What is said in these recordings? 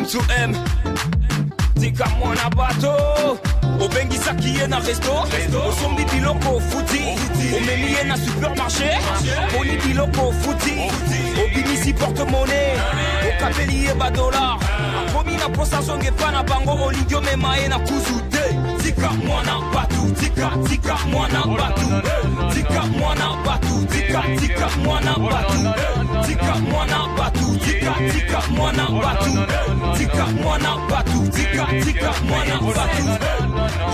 M to M. Tika mwana bato. Obengisaki ye na resto, osombi biloko ofuti, omemi ye na supermarché, aponi biloko ofuti, obimisi porte-monnaie, okabeli ye badollar, akomi na posa azonga epa na bango, olingi omema ye na kuzu te. Tika mwana batu, tika tika mwana batu, tika mwana batu, tika tika mwana batu, tika mwana batu, tika tika mwana batu, tika mwana batu, tika tika mwana batu.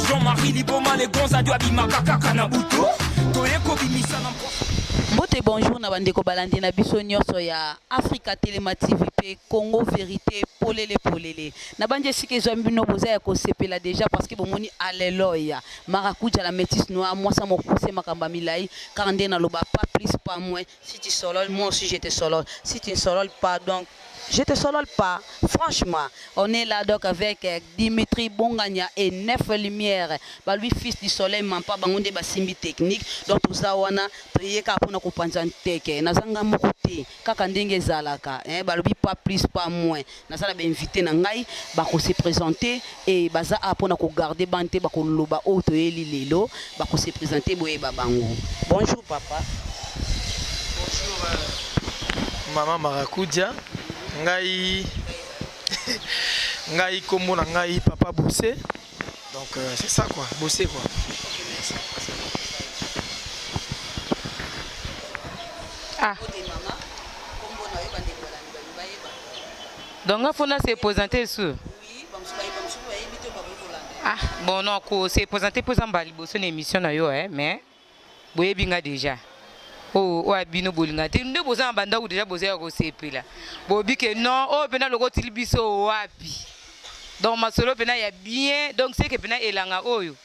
Jean-Marie Liboma le gonza dio abimaka kaka na butu, toye kobimisa na mposa. Mbote, bonjour na bandeko balandi na biso nyonso ya Africa Telema TV pe Congo Verite polele polele. Na bandi esika ezwami bino boza ya kosepela déjà parce que bomoni alleluia. Maracuja la métisse noire, mwasa mokuse makambo ya milai, car nde naloba pas plus pas moins. Si tu solole, moi aussi je te solole. Si tu ne sololes pas, donc je te solole pas. Franchement, on est là donc avec Dimitri Bongania et Neuf Lumières. Ba lui fils du soleil mampa bango nde basimbi technique. Donc toza wana toye kaka mpona kopanza nteke. Nazanga moko te kaka ndenge ezalaka, hein, balobi pas plus pas moins. Naza na ba invité na ngai bako se présenter et baza a mpona kogarder bande te, bakoloba oyo toyeli lelo, bako se présenter boyeba bango. Bonjour papa. Bonjour Maman Maracuja. Ngai ngai kombo na ngai Papa Bossé. Donc c'est ça quoi, Bossé quoi. Ah. Donc nga fona se présenter su. Ah, bon non ko se présenter po zamba liboso na émission na yo eh, mais boyebi nga déjà. Oh, oyo bino bolinga te nde boza na bandako déjà boza ya kosepela. Bobi ke non, oyo pena lokotili biso wapi. Donc masolo pena ya bien, donc c'est que pena elanga oyo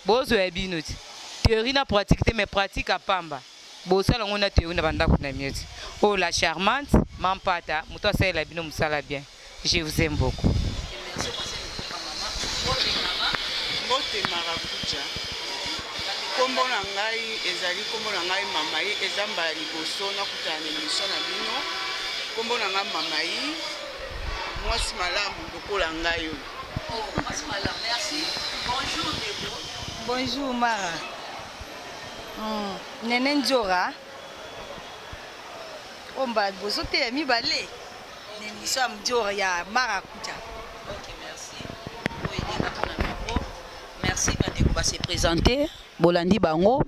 bozo ya bino ti. Théorie na pratique te mais pratique à pamba. Bosala ngo na théorie na bandako na mio ti. Oh la charmante Mampata, moto asalela bino mosala bien. Je vous aime beaucoup. Mbote Maracuja. Kombo na ngai ezali kombo na ngai Mamai, eza mbala liboso nakutana na émission na bino. Kombo na ngai Mamai, mwasi malamu lokola ngai oyo. Oh, mwasi malamu, merci. Bonjour Debo. Bonjour Mara. Nene Nzora. Oyo mbala liboso te ya mibale na émission ya Nzora ya Maracuja. Ok, merci. Oyo elenga mpona micro. Merci bandeko ba se présenter. Bolandi bango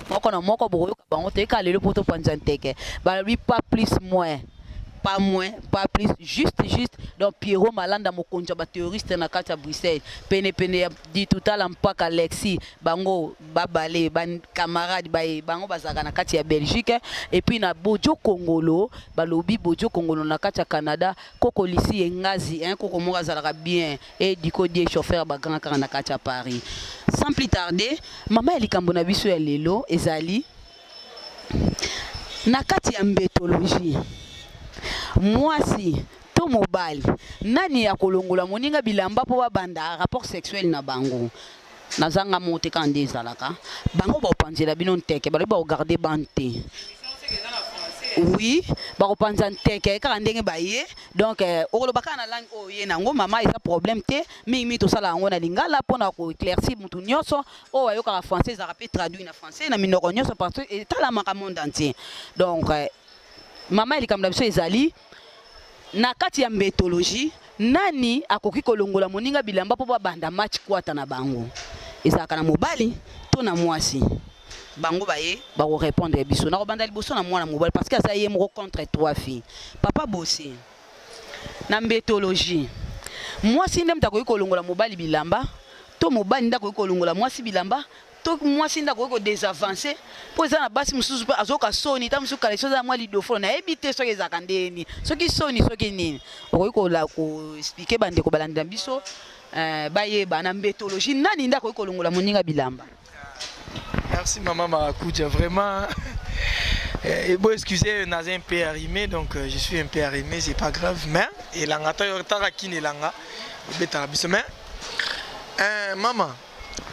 moko na moko bokoyoka bango toyeka lelo mpo topanza nteke. Balobi pas plus moins. Pas moins, pas plus, juste, juste. Donc Pierrot Malanda mokonzi ya ba terroriste na kati ya Bruxelles. Pene pene ya ditutala mpaka Alexis bango babale ba camarade baye bango bazalaka na kati ya Belgique. Et puis na Bojo Kongolo balobi Bojo Kongolo na kati ya Canada koko lisi engazi hein, koko moko azalaka bien et diko die chauffeur ba grand car na kati ya Paris. Sans plus tarder, mama ya likambo na biso ya lelo ezali na kati ya mbetologie. Mwasi to mobali nani ya kolongola moninga bilamba po babanda rapport sexuel na bango. Nazanga mo te kaka nde ezalaka bango bakopanzela bino nteke, balobi bakogarde bande te. Oui, bakopanza nteke kaka ndenge baye. Donc okoloba kaka na langue oyo ye nango mama eza problème te. Mingi mingi tosala yango na lingala mpona koéclaircir mutu nyonso oyo ayokaka français, ezalaka mpe traduit na français na minoko nyonso parce que etalamaka monde entier. Donc mama ya likambo na biso ezali na kati ya mbetologie, nani akoki kolongola moninga bilamba mpo babanda match kwata na bango, ezalaka na mobali to na mwasi. Bango baye bakorépondre biso. Nakobanda liboso na mwana mobali parce que aza ye moko contre trois filles. Papa Bossé, na mbetologie mwasi nde moto akoki kolongola mobali bilamba to mobali nde akoki kolongola mwasi bilamba to mwasi nde akoki kodesavancer mpo eza na basi mosusu mpe azoka soni ta mosusu kala eza na mwa lidofolo nayebi te soki ezalaka ndeni soki soni soki nini. Okoki koexpliquer bandeko balandela biso bayeba na mbetologie nani nde akoki kolongola moninga bilamba. Merci maman Maracuja, vraiment. Bon, excusez, naza un peu arrimé, donc je suis un peu arrimé, c'est pas grave, mais elanga tara kini elanga ebetaka biso, mais maman,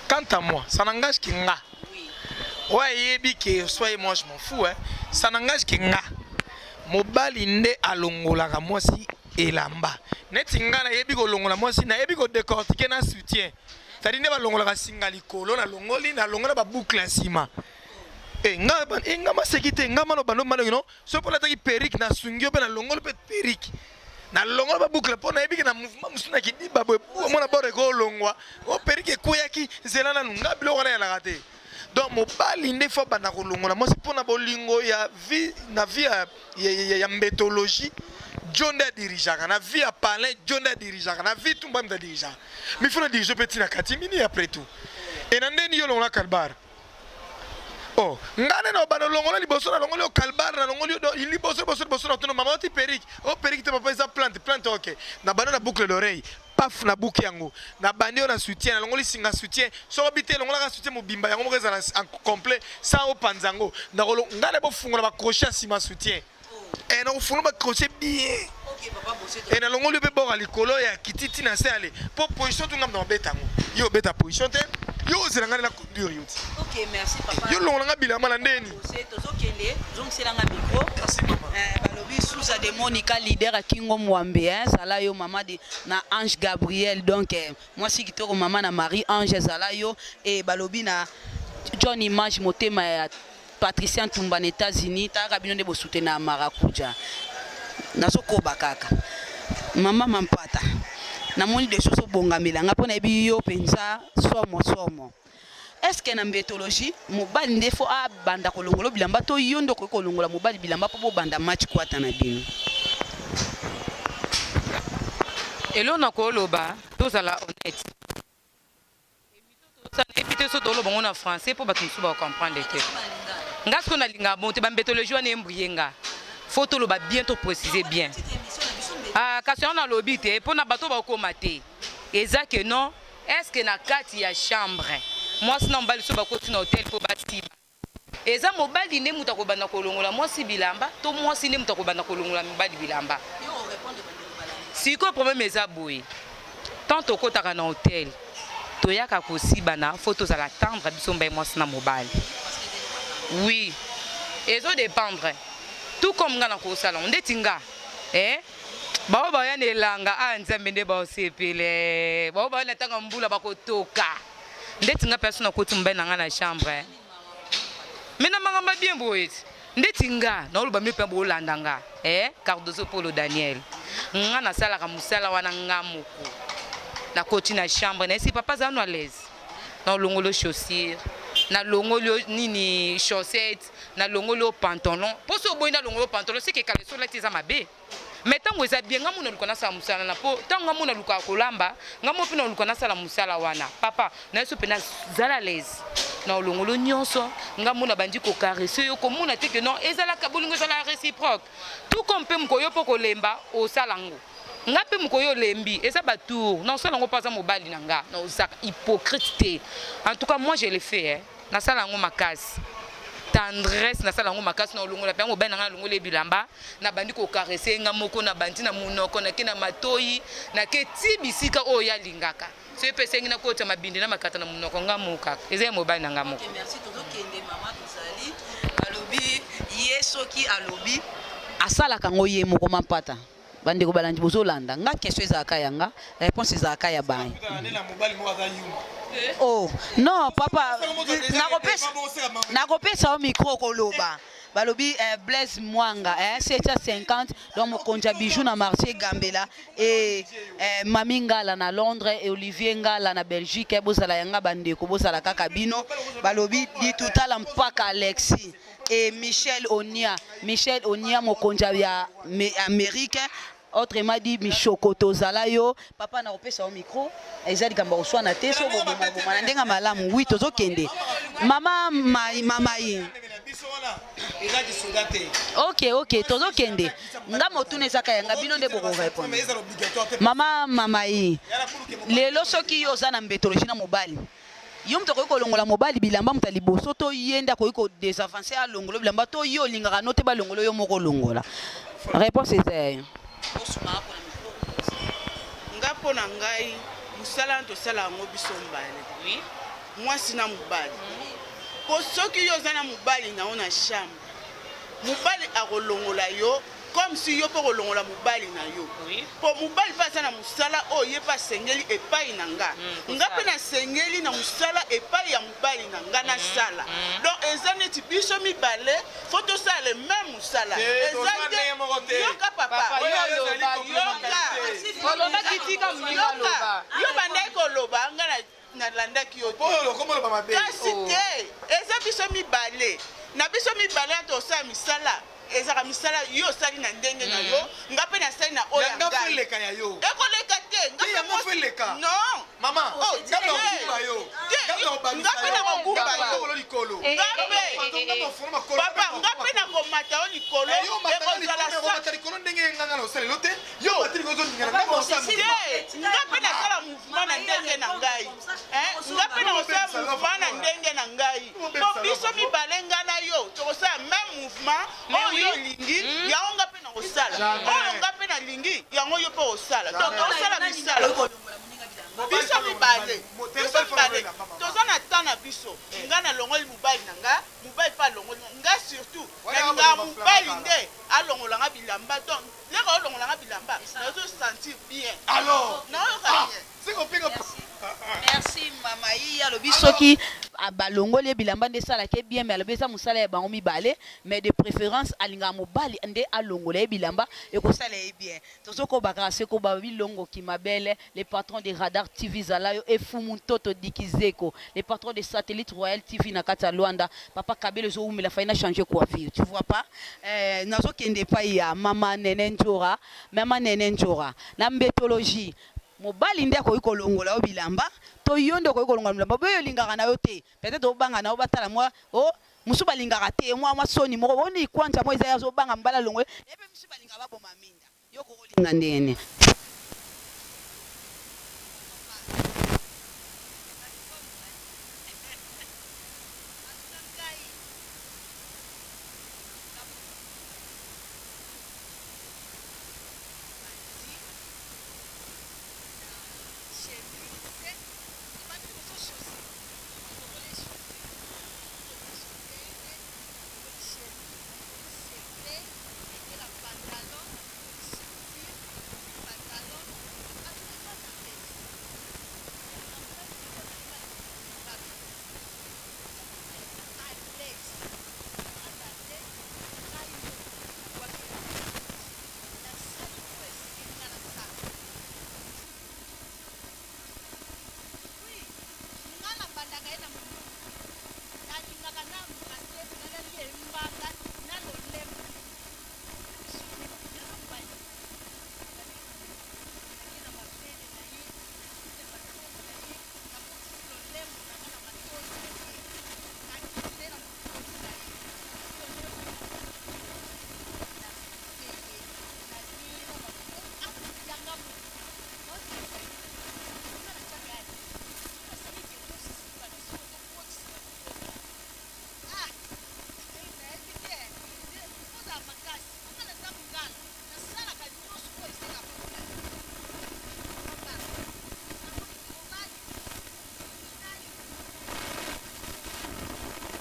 quant à moi, ça n'engage que nga. Ouais, yebi que soyez moi je m'en fous hein. Ça n'engage que nga. Mobali nde alongolaka mwasi Elamba. Neti nga nayebi kolongola mwasi, nayebi ko décortiquer na soutien. C'est-à-dire nde balongolaka singa likolo, nalongoli, nalongola ba boucle ya nsima. Eh, nga eh, nga maseki te, nga mano bando mano no, soki mpo nataki perruque nasungi yo mpe nalongoli mpe perruque. Nalongola ba boucle mpo nayebi ke na mouvement mosusu na kidiba boye omona bord ekolongwa, o perruque ekweyaki, nzela nanu nga biloko wana eyalaka te. Donc mobali nde faut abanda kolongola mwasi mpo na bolingo ya vie na vie ya, ya, ya, ya mbetologie jo nde adirigeaka na vie ya palin jo nde adirigeaka na vie tumba moto adirigeaka mais faut na dirige mpe ntina kati mini après tout e na ndeni yo longola kalbar oh nga nde na obanda olongola liboso nalongoli yo kalbar nalongoli yo liboso liboso liboso na tuna mama oti perike o oh, perike te papa eza plante plante ok na banda na boucle d'oreille paf na buki yango na bandi yo na soutien nalongoli singa soutien soko bi te longolaka soutien mobimba yango moko ezala en complet sans opanza yango ngai na bofungola bacrochet ya nsima soutien e nakofungola bacrochet bien e nalongoli yo mpe bor ya likolo ya kititi na se ale mpo position tu ngai na obeta yango yo obeta position te yo ozela ngai na conduire yo ti Ok, merci papa. Yo longola nga bilamba na ndeni. Tozokende, zongisela nga micro. Merci mama. Eh, balobi Souza de Monica leader ya Kingo Mwambe hein, zala yo mama de na Ange Gabriel donc eh, mwasi kitoko mama na Marie Ange zala yo et balobi na John Image motema ya Patricia Ntumba na États-Unis talaka bino nde bosutena Maracuja nazokoba kaka mama Mampata namoni deja ozobongamela nga mpo nayebi yo mpenza somo somo Est ce que na mbetologie mobali nde faut abanda kolongola bilamba to yo nde okoki kolongola mobali bilamba mpo bobanda match kwata na bino? Eloko na koloba tozala honnête nayebi te so toloba ngo na français mpo bato mosusu bacomprendre te nga sikoyo nalingaka bongo te bambetologie wana embrie nga faut toloba bien to préciser bien ah, kasi yango nalobi te mpo na bato bakokoma te eza ke non Est ce que na kati ya chambre mwasi na mobali soki bakoti na hotel po basiba eza mobali nde moto akobanda kolongola mwasi bilamba to mwasi nde moto akobanda kolongola mobali bilamba? Sikoyo problème eza boye, tant tokotaka na hotel toyaka kosibana faut tozala tendre biso mbaye mwasi na mobali. Oui, ezo dépendre tout comme nga nakosala ndeti nga eh Baoyo baya na elanga ah Nzambe nde baosepele. Baoyo baya na ntango ya mbula bakotoka. Ndeti nga mpe nakoti mobali na nga na chambre. Mais na makambo ya bien boye ti. Ndeti nga naoloba bino mpe bolanda nga eh Cardozo Polo Daniel. Nga nasalaka mosala wana nga moko. Nakoti na chambre nayesi papa aza nanu à l'aise. Nalongoli yo chaussure, nalongoli yo nini chaussette, nalongoli yo pantalon. Mpo soki oboyi nalongola yo pantalon, seke caleçon olati eza mabe. Mais tango eza bien nga mona luka nasala musala na po tango nga mona luka kolamba nga mo pe na luka nasala musala wana papa na yeso pena zala l'aise na olongolo nyonso nga mona bandi ko caresser yo komona te que non ezalaka bolingo ezala réciproque tout comme pe mokoyo po kolemba osala ngo nga pe mokoyo olembi eza ba tour na osala ngo po aza mobali na nga na ozaka hypocrite te en tout cas moi je le fais hein. Nasala yango makasi tendresse nasala yango makasi na olongola mpe yango mobali na ngai alongoli ye bilamba nabandi kokarese ye nga moko nabandi na monoko nake na matoyi nake ti bisika oyo ye alingaka soki mpe esengi nakotya mabindi na makata na monoko nga moko kaka eza ye mobali na nga moko. Okay, merci tozokende mama tozali balobi ye soki alobi asalaka yango ye moko mampata Bandeko balandi bozolanda nga question ezalaka ya nga réponse ezalaka ya ba Oh non papa nakopesa nakopesa yo micro koloba balobi eh, Blaise Mwanga eh, 750 donc mokonzi ya bijou na marché Gambela et eh, Mami Ngala na Londres et Olivier Ngala na Belgique eh, bozala yanga bandeko bozala kaka bino balobi ditutala mpaka Alexis et Michel Onia Michel Onia mokonzi ya Amérique autrement dit Michokoto zala yo papa na kopesa yo micro eza likambo ya koswana te so boboma boma na ndenge malamu oui tozokende mama mai mamai ok ok tozokende nga motuna ezaka yanga bino nde bokorepondre mama mamai lelo soki yo oza na mbetologie na mobali Yo moto akoki kolongola mobali bilamba moto ya liboso to ye nde akoki ko desavancer alongola bilamba to yo olingaka no te balongola yo moko olongola? Reponse eza ya yo. Nga mpo na ngai mosala wana tosala yango biso mbale oui. Mwasi na mobali mpo soki yo oza na mobali na yo na chambre mobali akolongola yo. comme si yo mpe okolongola mobali na yo. Mpo mobali mpe aza na mosala oyo ye mpe asengeli epai na nga. Nga mpe nasengeli na mosala epai ya mobali na nga nasala. Donc eza neti biso mibale faut tosala le même mosala. Eza te yoka papa. Yoka. Yoka. Yo bandaki koloba nga na nalandaki yo te. Kasi te eza biso mibale na biso mibale ata osala misala ezalaka misala yo osali na ndenge na yo nga mpe nasali na oyo ya ngai ekoleka te non mama oh, nga mpe nakogumba yo nga mpe nakogumba yo likolo nga mpe papa nga mpe nakomata yo likolo ekozala likolo ndenge nga nga na osalelo te yo matili kozoningana nga te nga mpe nasala mouvement na ndenge na ngai nga mpe nakosala mouvement na ndenge na ngai po biso mibale nga na yo tokosala même mouvement oyo yo olingi hmm. yango nga mpe nakosala oyo nga mpe nalingi yango yo mpe osala donc tosala misala biso mibale biso mibale toza na temps na biso nga nalongoli mobali na nga mobali mpe alongoli nga surtout nalingaka mobali nde alongola nga bilamba donc leka olongola nga bilamba nazo sentir bien alors nayoka ah, bien siko pinga merci mama ye alobi soki ah, balongoli ye bilamba nde esalaka ye bien mais alobi eza mosala ya bango mibale mais de préférence alingaka mobali nde alongola ye bilamba ekosala ye bien tozokoba kaka se koba bilongo kimabele le patron de radar tv zalayo efumu ntoto dikizeko le patron de satellite royal tv na kati ya luanda papa kabelo ezowumela fai na changer coiffure tu vois pas eh, nazokende epai ya mama nene njora mama nene njora na mbetologie mobali nde akoki kolongola yo bilamba to yo nde okoki kolongola bilamba boyo olingaka na yo te peut-être obanga na yo batala mwa o oh, mosusu balingaka te mwa mwa soni moko oni kwanja mwa eza azobanga mobali alongola ye mpe mosusu balingaka baboma minda yo kokolinga ndenge nini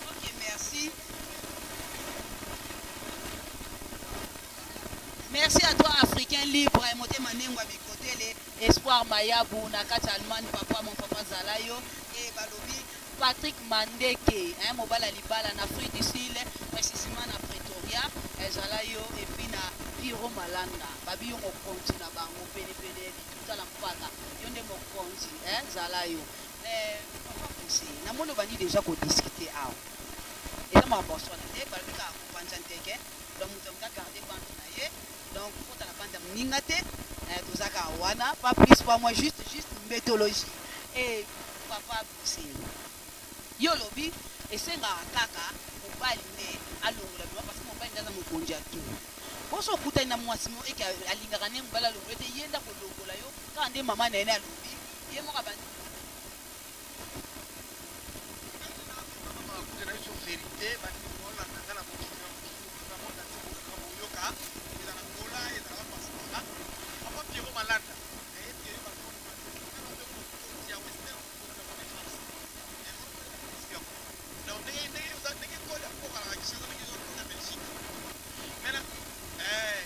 Ok merci. Merci à toi Africain libre motema nengwa bikotele espoir mayabu na kati Allemagne papa mon papa zalayo et balobi Patrick Mandeke hein mobala libala na Afrique du Sud précisément na Pretoria ezala yo et puis na Piro Malanda babi yo mokonzi na bango pene pene bituta na mpaka yo nde mokonzi hein zala yo eh, papa Pousse namoni obandi déjà ko discuter awa eza makambo ya koswana te balobi kaka kopanza nteke donc moto ya moto agarde bande na ye donc kota na bande ya moninga te eh, toza kaka wana pas plus pas moins juste juste mbetologie e papa Pousse yo olobi esengaka kaka mobali nde alongola bilamba parce que mobali nde aza mokonzi ya tout boso okutani na mwasi mo eke alingaka nde mobali alongola te ye nde akolongola yo kaka nde mama na ye nde alobi ye moko abandi Makuta na biso verite bandeko baolanda nga na mokili na mokili na monde entier bokaka boyoka ezala na Angola ezala ba Pastora papa Pierrot Malanda nayebi ke yo bazoloba mokonzi ya western mokonzi ya Boniface donc ndenge ndenge oza ndenge kode ya mboka na Kinshasa ndenge oza na Belgique mais na eh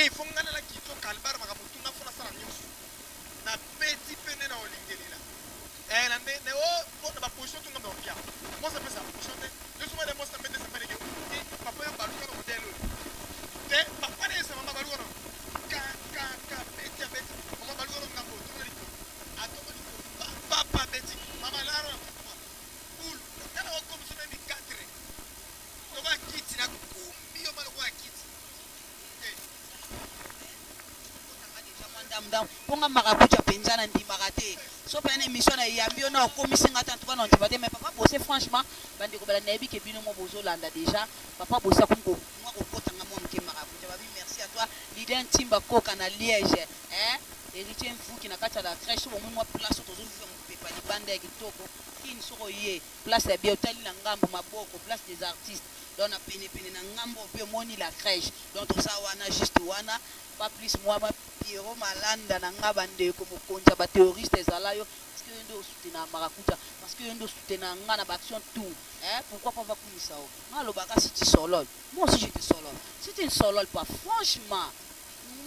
il faut nga nala kito kalbar makambo tu nga fo nasala nyonso nabeti mpe nde na olingelela eh, na nde ne o oh, mpo na baposition tu nga mpe opia mwasi apesa position te yo soma de mwasi na mbete esapeleke te papa yo baluka na modele oyo te papa na yesa mama baluka na ka ka ka beti abeti mama baluka na ngambo otonga likolo atonga likolo papa abeti mama lala na boule tala okomisa meme 4 lokola kiti na kumbi yo ma lokola kiti ndambu mpo nga marakuja mpenza na ndimaka te so mpenza na émission na eyambi yo na okomisi nga te en tout cas na ndima te mais papa bose franchement bandeko balandi nayebi ke bino mo bozolanda déjà papa bose akomi mwa kokota nga mwa moke marakuja babi merci à toi leader ntimba koka na liège hein héritier mvuki na kati ya la crèche so bomoi mwa place tozozwa mopepa libanda ya kitoko kini soko oye place ya bien otali na ngambo maboko place des artistes donc na pene pene na ngambo mpe omoni la crèche donc toza wana juste wana pas plus moi ma Pierrot Malanda na nga bandeko mokonzi ya ba terroriste ezala yo parce que yo nde osoutenaka marakuta parce que yo nde osoutenaka nga na ba action tout hein pourquoi pas bakumisa yo nga alobaka si tu solole moi aussi je te solole si tu ne solole pas franchement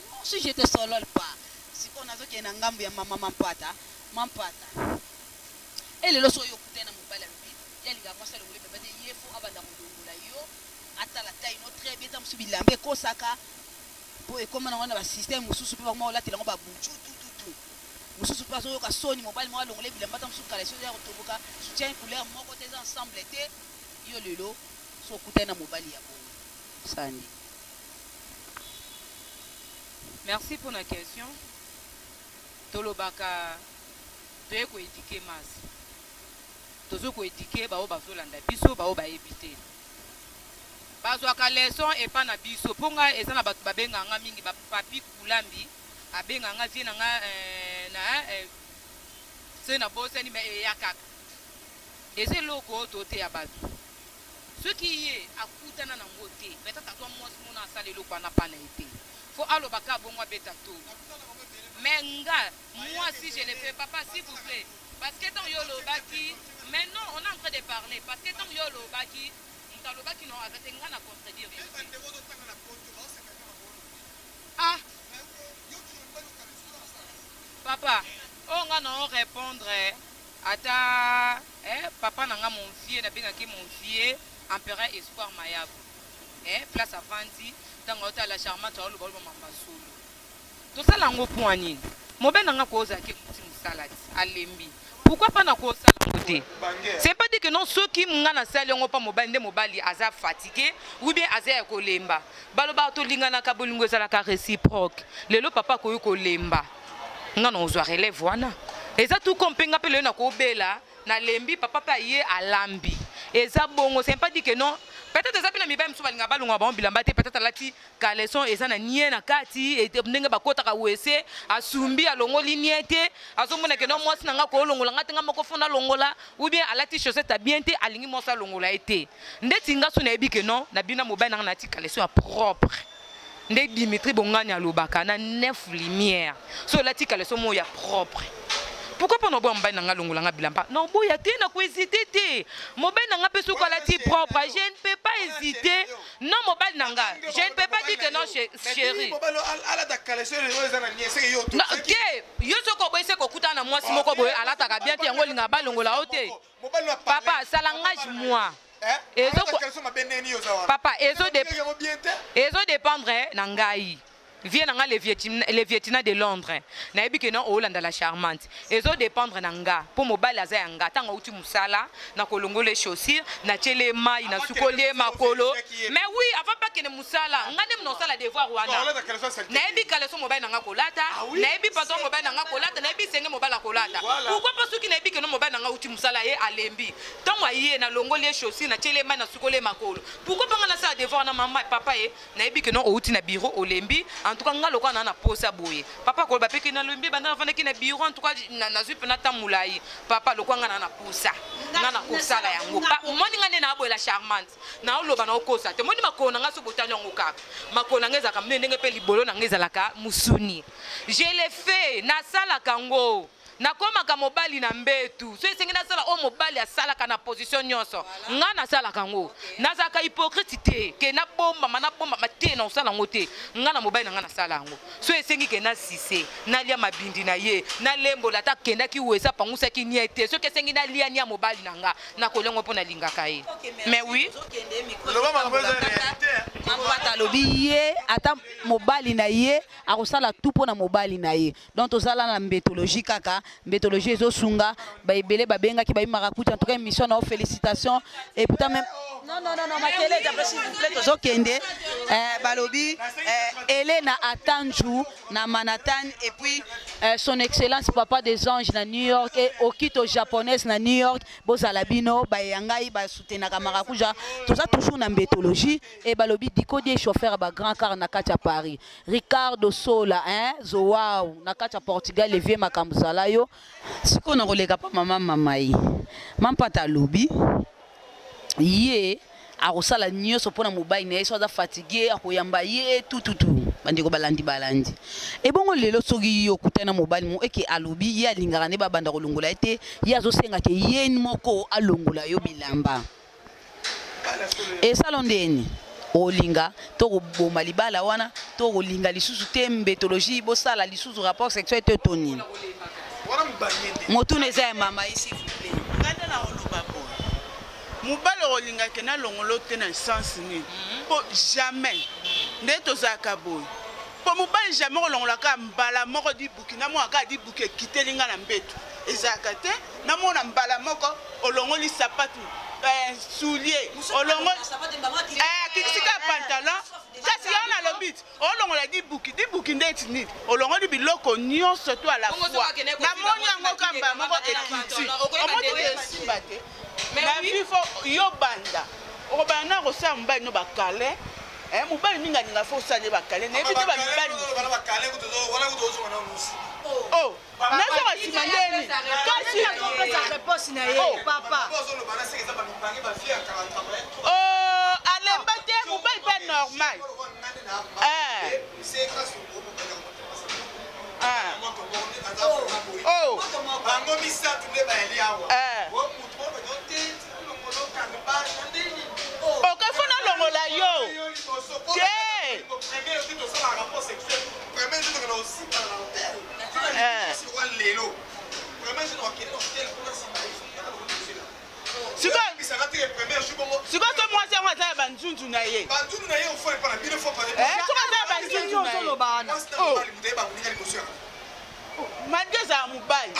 moi aussi je te solole pas sikoyo nazokende na ngambo ya mama mampata mampata E lelo soki okutani na mobali alobi ye alingaka mwasi alongola ye bilamba te ye faut abanda kolongola yo atala taille no très bien ta mosusu bilamba ekosaka po ekoma nango na ba système mosusu pe bakoma kolatela yango ba buchu tout tout tout mosusu pe azoyoka soni mobali moko alongola ye bilamba ta mosusu caleçon eza ya kotoboka soutien couleur moko te eza ensemble te yo lelo soki okutani na mobali ya bongo sandi Merci pour la question. Tolobaka Toye ko eduquer masse. Tozo ko eduquer ba oyo bazo landa biso, ba oyo bayebi te. Bazwaka leçon epa na biso. Po nga eza na batu ba bengaka nga mingi ba Papy Kulambi abengaka nga vieux na nga eh, na eh, soki na bosani mais eya kaka. Eza eloko oyo toteya batu. Soki ye akutana na ngo te, peut-etre azwa mwasi mona asala eloko wana pa na ye te. Faut aloba kaka bongo abeta tolo. Mais nga Moi si je le fais papa s'il vous plait parce que tango yo olobaki mais non on est en train de parler parce que tango yo olobaki moto alobaki non aza te nga na contredire yo te ah papa oyo nga na répondre ata eh, papa na nga mon vieux nabengaki mon vieux empereur espoir mayabu eh, place avandi ntango aotala charmante aoloba oloba mamba solo Tosala yango pua nini? Mobali na nga kozala ke muti musala ti alembi pourquoi pas na kosala yango te? C'est pas dit que non soki nga nasali yango pa mobali nde mobali aza fatigue ou bien aza ya kolemba. Balobaka tolinganaka bolingo ezalaka reciproque. Lelo papa akoki kolemba nga na ozwa relève wana eza tout comme pe nga pe lelo nakobela nalembi papa pe aye alambi eza bongo c'est pas dit que non peut-être eza pe na mibali mosusu balingaka balongola bango bilamba te peut-être alati Caleçon eza na nie na kati ndenge bakotaka wese asumbi alongoli nie te azomona ke no mwasi na nga kolongola nga te nga moko fo nalongola ou bien alati chaussette ya bien te alingi mwasi alongola ye te ndeti nga so nayebi ke non na bino mobali na nga nalati caleçon ya propre nde Dimitri Bongani alobaka na neuf lumière so olati caleçon moko ya propre pourquoi pas naboya mobali na nga alongola nga bilamba naboya te na kohésite te mobali na nga mpe soki alati propre je ne peux pas hésiter Non mobali na nga, je ne peux pas dire que non chérie. Non, te, yo soki oboyi se kokutana na mwasi moko boye alataka bien te yango olingaka balongola yo te. Papa, ça langage moi. Ezo Papa, ezo ezo dépendre na ngai. Vieux na nga le vietina de Londres nayebi ke non olanda la charmante ezo dépendre na nga po mobali aza ya nga ntango auti mosala na kolongola ye chaussure natieli ye mai nasukoli ye makolo mais oui avant mpe akende mosala nga nde mona osala devoir wana nayebi kaleso mobali na nga kolata nayebi pantalon mobali na nga kolata nayebi senge mobali akolata pourquoi pas soki nayebi ke non mobali na nga auti mosala ye alembi ntango aye nalongoli ye chaussure natieli ye mai nasukoli ye makolo pourquoi pas nga nasala devoir na mama papa ye Nayebi que non owuti na bureau olembi en tout cas nga lokola na na posa boye papa akoloba pe que nalembi banda nafandaki na bureau en tout cas nazui pena temps mulayi papa lokola nga na na posa nga na kosala yango omoni nga nde naboyela charmante naoloba na okosa te omoni makolo na nga so botali yango kaka makolo na nga ezalaka monene ndenge pe libolo na nga ezalaka musuni je le fais nasalaka ngo. Nakomaka mobali na mbetu. Soki esengi nasala oyo mobali asalaka na position nyonso, nga nasalaka yango. Nazalaka hypocrite te ke nabombama nabombama te, nakosala yango te. Nga na mobali na nga nasala yango. Soki esengi ke nasise, nalia mabindi na ye, nalembola ata akendaki wese apangusaki nie te. Soki esengi nalia nia mobali na nga, nakolia yango mpo nalingaka ye. Mais oui. Loba makambo eza réalité. Mampata alobi ye ata mobali na ye akosala tout mpo na mobali na ye. Donc tozala na mbetologie kaka, mbetologie ezosunga ba ebele babengaki ba marakuti. En tout cas émission na félicitations et pourtant même non non non non makele d'après s'il vous plaît tozokende eh, balobi eh, Elena Atanju na Manhattan et puis eh, son excellence papa des anges na New York et Okito japonaise na New York bozala bino ba yangai ba soutenaka marakuja toza toujours na mbetologie et balobi diko die chauffeur ba grand car na kati ya Paris Ricardo Sola hein Zoao na kati ya Portugal le vieux makambo zala yo sikoyo na koleka pa mama mamayi mampata alobi ye akosala nyonso mpo na mobali na ye so aza fatigue akoyamba ye tututu bandeko balandi balandi ebongo lelo soki yo okutani na mobali mo eke alobi ye alingaka nde babanda kolongola ye te ye azosenga ke ye moko alongola yo bilamba Esalo ndeni olinga to koboma libala wana to kolinga lisusu te mbetologie bosala lisusu rapport sexuel te to nini motuna eza ya mama ye s'il vous plaît. Ngai nde nakoloba boye mobali okolinga ke nalongolo te na sens nini mpo jamais nde tozalaka boye mpo mobali jamais okolongola kaka mbala moko dibuki namona kaka dibuki ekiteli ngai na mbeto ezalaka te namona mbala moko olongoli sapatu eh, soulier olongoli eh, akitisi kaka pantalon kasi yango nalobi ti olongola dibuki dibuki ndeti nini olongoli biloko nyonso to ala Bongo fois soki akende kosimba namoni mwasi yango na kamba kideka, moko mama na ekiti pantalon, okoyeba omoni ndenge te esimba te Mais na oui. vie fo yo banda okobanda na kosala mobali no bakale eh, mobali mingi alinga fo osala ye bakale nayebi te bamibali oh nazonga nsima ndeni kasi réponse na ye Oh. papa Oh, alemba te mobali mpe normal Eh. Ah. Oh. bango misato nde bayali awa Eh. Ok, fo nalongola yo Te. Eh. Sikoyo so mwasi yango aza ya banzunzu na ye Eh, soki aza ya banzunzu na ye ozoloba wana malgre ezala mobali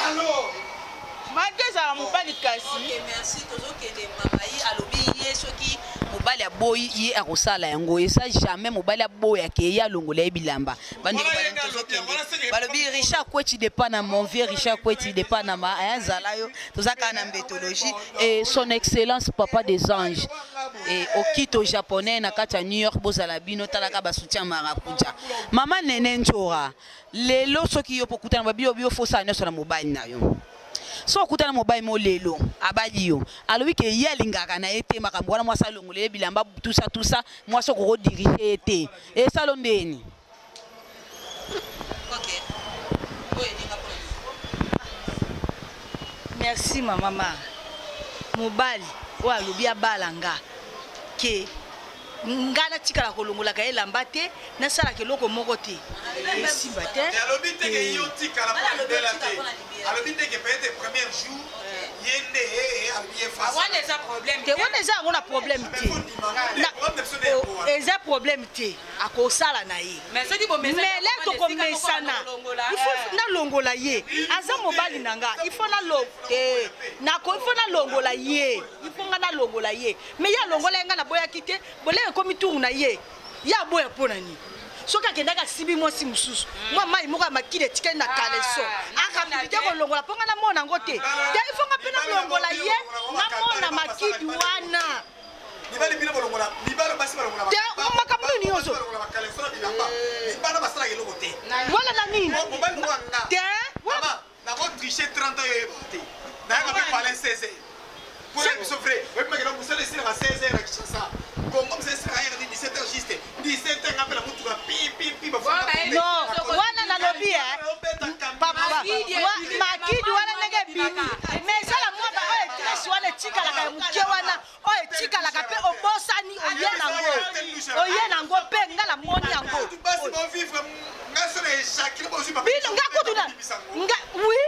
malgre ezala mobali kasi Ok, merci tozokende mama ye alobi ye soki mobali aboyi ye akosala yango eza jamais mobali aboyake ye alongola ye bilamba bandeko Wana ye balandi nde alobi yango, wana tozokende seke- balobi Richard Kweti de Panama mon vieux Richard Kweti de Panama eh, zala yo toza kaka na mbetologie et son excellence papa des anges et okito japonais na kati ya New York bozala bino talaka ba soutien marakuja mama nene Njora lelo soki yo pokutana babi yo fosala nyonso na mobali na yo so okutana mobali mo lelo abali yo alobi ke ye alingaka na ye te makambo wana mwasi alongola ye bilamba tusa tusa mwasi okoko dirige ye te esalo ndeni merci mama mara mobali oyo alobi abala nga ke nga natikala kolongolaka ye elamba te nasalaka eloko moko te esimba te alobi te ke yo tikala mpo na libela te alobi te ke peut-être premier jour ye nde alobi ye face wana eza problème te wana eza yango na problème te Na- o- eza problème te akosala na ye mais soki bomesana mais le tokomesana il faut nalongola ye aza mobali na nga il faut nalo te nako il faut nalongola ye il faut nga nalongola ye mais ye alongola ye nga naboyaki te bolenge ekomi tour na ye ye aboya mpo na nini soki akendaki asibi mwasi mosusu mwa mai moko ya makili etikali na kaleso Ah, akapili te kolongola mpo nga namona yango te te il faut nga mpe nalongola ye namona makili wana mibali bino bolongola mibali basi balongola Te, makambo nini nyonso? balongola bakaleso na bilamba libala basalaka eloko te wala na nini mobali moko anga te wana mama nakotriche 30 ans oyo oyeba te nayaka mpe palin 16 heures mpona biso vrai oyebimaki na mosala esilaka 16 heures na kinshasa kongo mosala esilaka yaka 17 heures juste 17 heures nga mpe na motuka pipipi non wana nalobi e papa Makidi makidi wana Bino nga kutu na nga oui.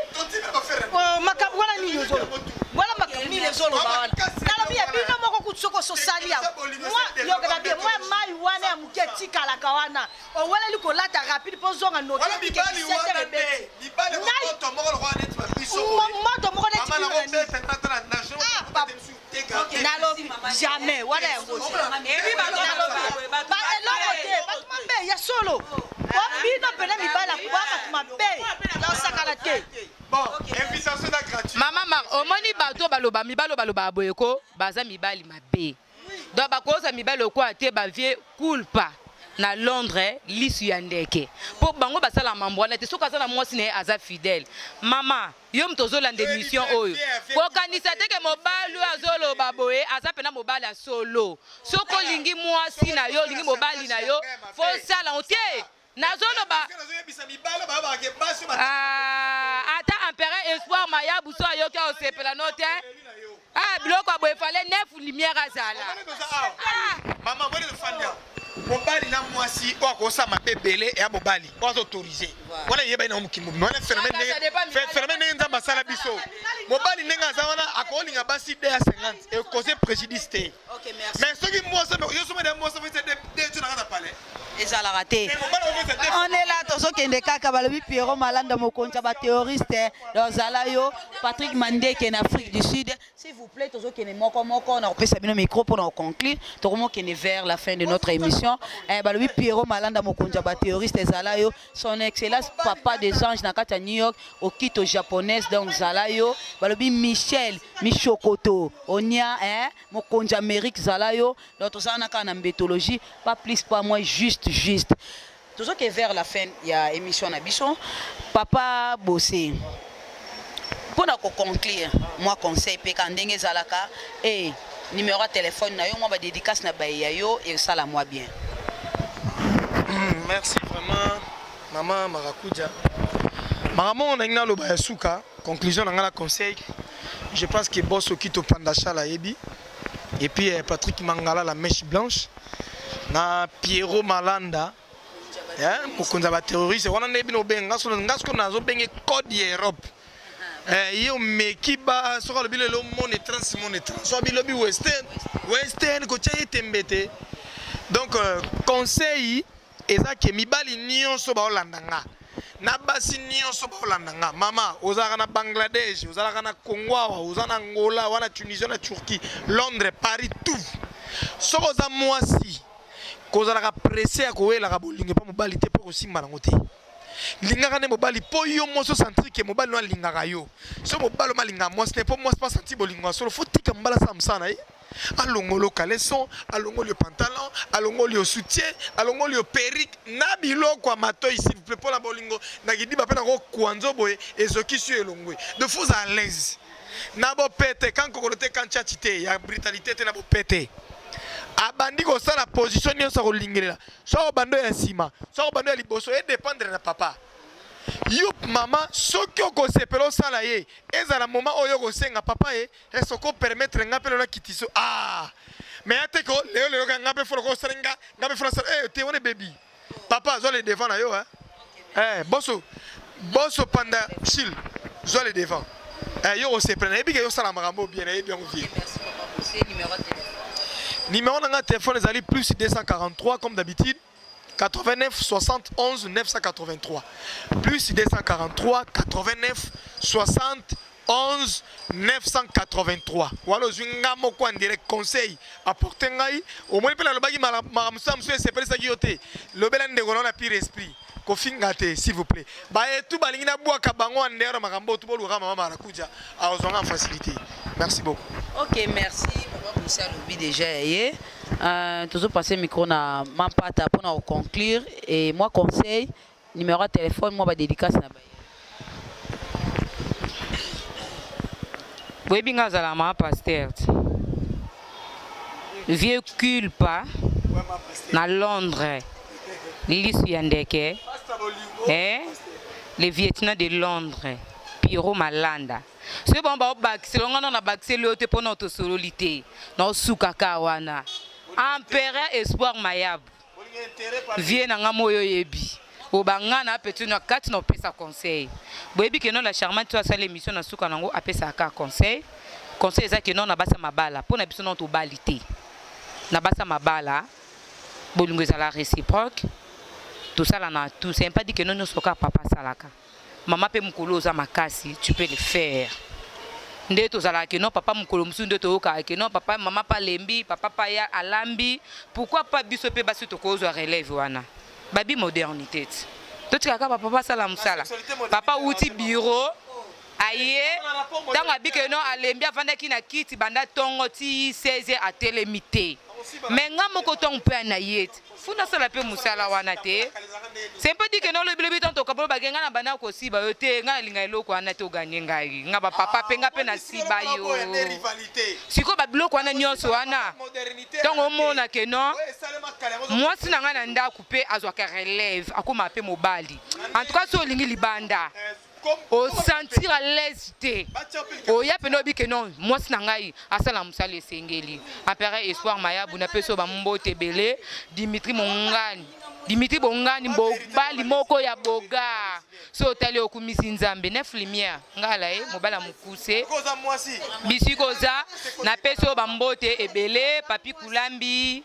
Oh, makambo wana nini ozoloba? Wana makambo nini ozoloba wana? Nalobi ya bino moko kutu soko ososali yango. Mwa yoka na bien, mwa mayi wana ya moke etikalaka wana. Oweleli kolata rapide mpo ozonga noki Wana mibali wana nde mibali moto moko lokola neti ba biso. Moto moko neti bino na nini? Ah, papa. Nalobi jamais wana yango te. Ba eloko te, bato mabe ya solo. Po bino pena mibali ya bato mabe. Ya osakana te. Bon, invitation eza gratuite. Mama Mar, omoni bato baloba mibali oyo balobaka boye ko baza mibali mabe. Donc bakoza mibali lokola te ba vieux culpa na Londres lisu ya ndeke. Po bango basala mambo wana te soki aza na mwasi na ye aza fidèle. Mama, yo moto ozolanda émission oyo kokanisa te ke mobali oyo azoloba boye aza pena mobali ya solo. Soki olingi mwasi na yo, olingi mobali na yo, fo osala yango te. Nazoloba ah, ata empereur espoir mayabu so ayoki akosepela no te. Ah, biloko ya boye fallait neuf lumière azala. Ah. Mama boni tofandi awa mobali na mwasi oyo akosala mabe ebele ya mobali oyo aza autorise wana eyebani nango mokili mobimba wana phénomène ndenge nzambe asala biso mobali ndenge aza wana akolinga basi de ya 50 ekose préjudice te mais soki mwasi yo soki ya mwasi ofisa de na kati ya palais ezalaka te on est là tozokende kaka balobi Pierrot Malanda mokonzi ya baterroriste ozala yo Patrick Mandeke na Afrique du Sud s'il vous plaît tozokende moko moko na kopesa bino micro mpona koconclure tokomokende vers la fin de notre émission eh, balobi Pierrot Malanda mokonzi ya baterroriste ezala yo son excellence papa des anges na kati ya New York okito japonaise donc zala yo balobi Michel Michokoto onia eh, mokonzi Amérique zala yo donc tozala na kaka na mbetologie pas plus pas moins juste juste tozoke vers la fin ya émission na biso papa Bossé mpona koconclure mwa conseil mpe ka ndenge ezalaka e numéro ya telefone na yo mwa badédicace na baye ya yo esala mwa bien. Merci vraiment mama Marakuja. Makambo oyo nalingi naloba ya suka conclusion na ngai na conseil, je pense que boss Okito Pandachal ayebi et puis eh, Patrick Mangala la mèche blanche na Pierrot Malanda eh, mokonzi ya baterroriste wana nde bino obenga nga soko nazobenge code ya Europe eh, ye omeki ba soki alobi lelo mone trans mone trans soki alobi western western kotya ye tembe te. Donc euh, conseil eza ke mibali nyonso baolanda nga na basi nyonso baolanda nga, mama ozalaka na Bangladesh, ozalaka na Congo awa, oza na Angola wana, Tunisie na Turquie, Londres, Paris, tout. Soki oza mwasi kozalaka presse ya kowelaka bolingo epa mobali te mpo kosimba nango te. Lingaka nde mobali mpo yo mwasi osentir ke mobali no alingaka yo. So mobali omo alingaka mwasi te mpo mwasi mpo asentir bolingo ya solo, fo tika mobali asala mosala na ye. Alongoli yo caleçon, alongoli yo pantalon, alongoli yo soutien, alongoli yo perruque na biloko ya matoi s'il vous plaît mpo na bolingo na kidiba mpe na kokwanzo boye ezokisi yo elongwe. Donc faut ozala à l'aise na bopete kan kokolo te kan tchatchi te ya brutalité te na bopete. Abandi kosala position nyonso akolingelela soki obanda oyo ya nsima soki obanda oyo ya liboso e dépendre na papa yo mama. Soki okosepela osala ye ezala moment oyo okosenga papa ye est-ce que permettre nga mpe lelo nakitiso ah mais ya te ko lelo lelo ka nga mpe fo loko osala nga nga mpe fo nasala eh te wana ebebi. Papa azwa le devant na yo hein eh boso boso panda chill zwa le devant eh yo osepela nayebi ke yo osala makambo bien nayebi yango vie. Numéro na nga téléphone ezali plus 243 comme d'habitude 89 71 983 plus 243 89 71 983 wana ozwi nga moko en direct conseil apporte ngai omoni mpe nalobaki makambo mosusu mosusu esepelisaki yo te lobela ndeko na na pire esprit kofinga te s'il vous plaît baetu balingi nabwaka bango en dehors makambo oyo bolukaka mama Marakuja akozwa nga en facilité. Merci beaucoup. Ok, merci papa Bossé alobi déjà ya ye. Euh, tozo passer micro na Mampata pour na conclure et moi conseil numéro de téléphone moi ba dédicace na baye. Boyebi nga azala ma pasteur vieux culpa na Londres lisu ya ndeke eh le Vietnam de Londres Pierrot Malanda soki bango baobakisela nga na bakiseli yo te mpo na tosololi te naosuka ka wana empereur espoir mayabu. Vie na nga moyo oyebi. Oba nga na petit na kati na opesa conseil. Boyebi que non la charmante oyo asala émission na suka nango apesaka kaka conseil. Conseil eza que non na basa mabala mpo na biso non tobali te. Na basa mabala bolingo ezala réciproque. Tosala na tout, c'est pas dit que non nyonso kaka papa asalaka. Mama pe mukolo oza makasi tu peux le faire nde tozalaka ke non papa mukolo mosusu nde toyokaka ke non papa mama pa alembi papa pa ya alambi pourquoi pas biso pe basi tokozwa relève wana babi modernité ti totika kaka papa asala mosala papa wuti bureau aye ntango abike no alembi afandaki na kiti banda ntongo ti 16 atelemi te me nga moko ntongo mpe na ye ti Fou nasala pe musala wana te. C'est pas dit que non lobi lobi tant okabolo ba nga na banda kosiba yo te nga nalinga eloko wana te oganye ngai nga ba papa pe nga pe na siba yo. Siko ba biloko wana nyonso wana ntango omona ke non mwasi na ngai na ndako pe azwaka relève akoma pe mobali en tout cas so olingi libanda o sentir à l'aise te oya pena oyebi ke non mwasi na ngai asala mosala esengeli empereur espoir mayabu napesi oyo bambote ebele dimitri mongani dimitri bongani mobali moko ya boga so otali okumisi nzambe nef lumière ngala ye mobali ya mokuse bisika oza napesi oyo bambote ebele papi kulambi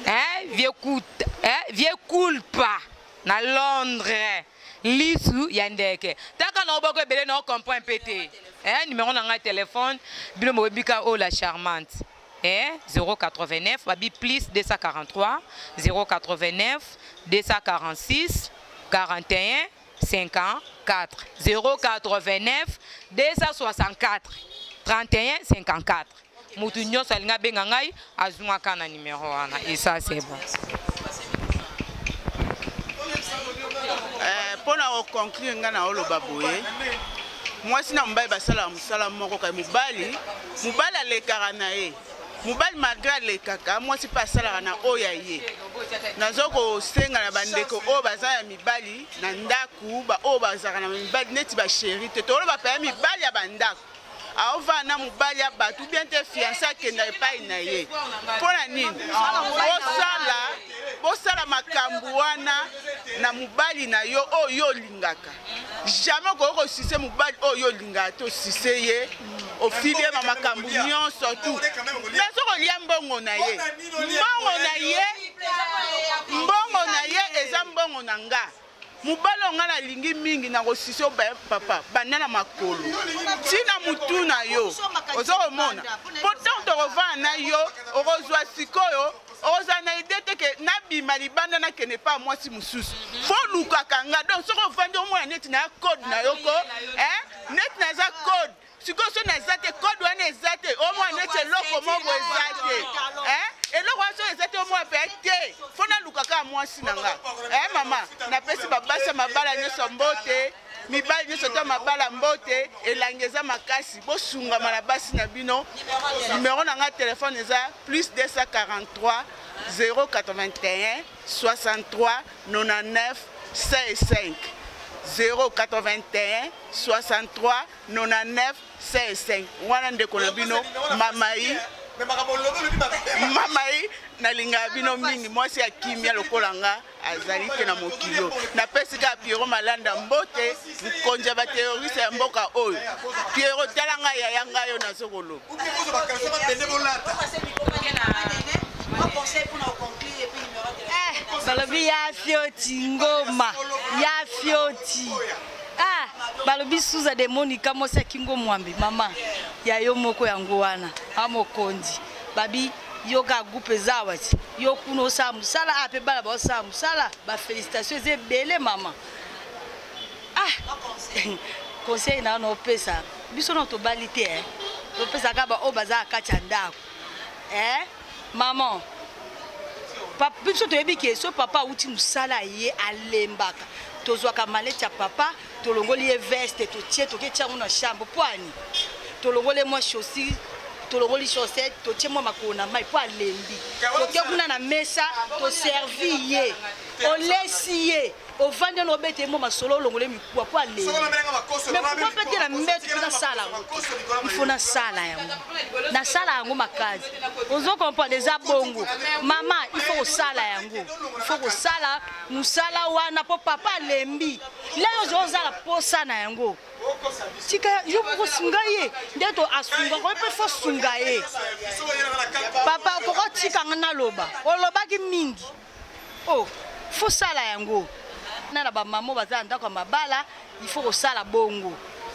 Hein, vieux kuta, hein, vieux culpa na Londres. Lisu ya ndeke. Taka na oboko ebele na comprend pe te. Hein, numéro na ngai téléphone, bino boyebika oh la charmante. Hein, 089 babi plus 243 089 246 41 54 089 264 31 54 mutu nyonso alingi abenga ngai azwaka na numero wana et ça c'est bon. Eh, mpo na koconclure ngai na oloba boye mwasi na mobali basalaka mosala moko kai mobali mobali alekaka na ye mobali malgre alekaka mwasi mpe asalaka na oyo ya ye nazo kosenga na bandeko oyo baza ya mibali na ndako baoyo bazalaka na mibali neti basheri te toloba mpe ya mibali ya bandako aovanda na mobali ya bato bien te fiance akenda epai na ye mpo na nini bosala bosala makambo wana na mobali na yo oyo yo olingaka jamais okoki kosise mobali oyo yo olingaka te osise ye ofili ye makambo nyonso tu nazo kolia mbongo na ye mbongo na ye mbongo na ye eza mbongo na nga mobali oyo ngai nalingi mingi nakosisi yo papa banda na makolo ntina motu na yo oza komona mpo ntango tokovanda na yo okozwa sikoyo okozala na ide te ke nabima libanda nakende epa mwasi mosusu fo olukaka nga donc soki ofandi omona neti na code na yo ko eh? neti naza code sikoyo so naza te code wana eza te omona neti eloko moko eza te eh? eloko wana soki eza te omona mpe te fo naluka kaka mwasi na nga eh, mama napesi babasi ya mabala nyonso mbote mibali nyonso to mabala mbote elangi eza makasi bosungama na basi na bino numero na ngai telefone eza plus 243 081 63 99 65 081 63 99 65 wana ndeko na bino mamai mamai nalingaka bino mingi mwasi ya kimia lokola nga azali te na mokili oyo napesi kaka piero malanda mbote mokonzi ya bateroriste ya mboka oyo piero tala ngai yaya ngai oyo nazo koloba eh, balobi ya fioti ngoma ya fioti ah balobi suza de monica mwasi ya kingo mwambe mama ya yo moko yango wana a mokonzi babi yo kaka groupe eza awa ti yo kuna osala mosala a mpe bana baosala mosala bafélicitation eza ebele mama ah conseil na wana opesa biso na tobali te eh. topesaka baoyo baza na kati ya ndako eh? maman biso toyebi ke so papa awuti mosala ye alembaka tozwaka maleti ya papa tolongoli ye veste totie toke tia yango na chambre mpo ani tolongoli ye mwa chaussure tolongoli chaussette totie mwa makolo na mai mpo alembi toke kuna na mesa toservi ye. Olesi ye, ovandi wana, obete ye mo masolo, olongole mikuwa po aleli. Mais pourquoi mpe te na mbeto mpe nasala yango te? Il faut nasala yango, nasala yango makasi. Ozo comprendre? Eza bongo, mama. Il faut kosala yango, il faut kosala mosala wana mpo papa alembi. Lelo ozo ozala posa na yango. Tika yo moko, sunga ye nde to asungaka yo mpe. Faut sunga ye, papa. Okoka tikanga naloba, olobaki mingi. Oh, faut sala yango na bamama baza na ndako ya mabala. Il faut kosala bongo.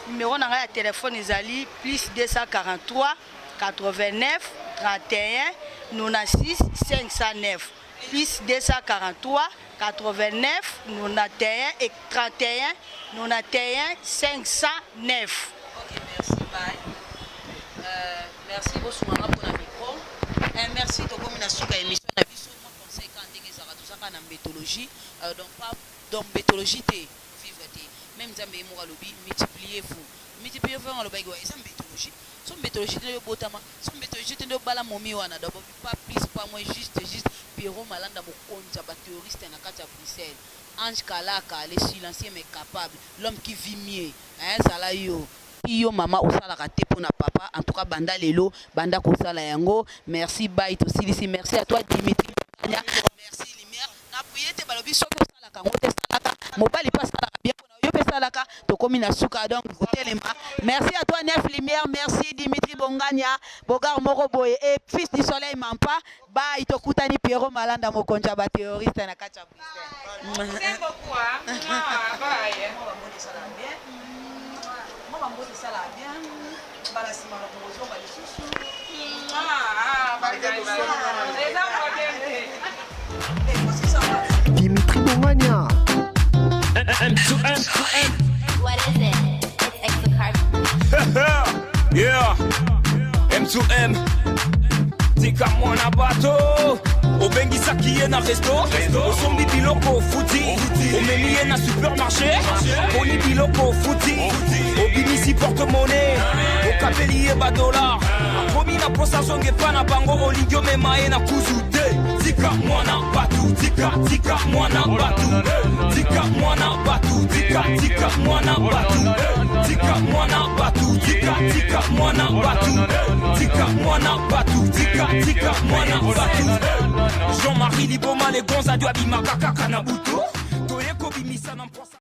Numéro na ngai ya telefone ezali plus 243 89 31 96 509, plus 243 89 91 et 31 91 509. Ok, merci, bye. Merci bosunganga mpona micro. Merci, tokomi na suka émission na biso. Mwa conseil kaka ndenge ezalaka, tozaka na mbetologie, donc pas donc mbetologie te, vivre te. Même Nzambe ye moko alobi: "Multipliez vous, multipliez vous." Yango alobaki wa eza mbetologie. So mbetologie te nde obotama, so mbetologie te nde obala momi wana. Donc pas plus, pas moins, juste juste Pierrot Malanda, mokonzi ya baterroriste na kati ya Bruxelles. Ange Kalaka, le silencieux mais capable, l'homme qui vit mieux, hein. Zala yo yo mama, osalaka te mpona papa. En tout cas, banda lelo, banda kosala yango. Merci, bye, tosilisi. Merci à toi, Dimitri Banya. Merci, Lumière na priye te. Balobi soki osalaka yango te, salaka. Mobali mpe asalaka bien mpona yo mpe salaka. Tokomi na suka, donc kotelema. Merci à toi, Nef Lumière. Merci, Dimitri Bongania, bogar moko boye et fils du soleil mampa. Bye, tokutani. Pierrot Malanda, mokonzi ya baterroriste na kati ya Bruxelles. Merci beaucoup, hein. Ah, bye. Mwa bambote esalaka bien. Mbala nsima na kozonga lisusu. Ah, bye, bye, bye. Eza problème te. Dimitri Bongania. M to M to M. What is it? It's Exocard. Yeah, M to M. Tika mwana bato. Obengisaki ye na resto, osombi biloko, ofuti, omemi ye na supermarché, poni biloko, ofuti, obimisi porte-monnaie, okapeli ye badolar, akomi na posa zonga epa na bango. Olingi omema ye na kuzu te. Tika mwana batu, tika, tika mwana batu, tika mwana batu, tika, tika mwana batu, tika mwana batu, tika, tika mwana batu, tika mwana batu, tika, tika mwana batu. Jean-Marie Liboma, le gonza dio abimaka kaka na butu, toye kobimisa na mposa.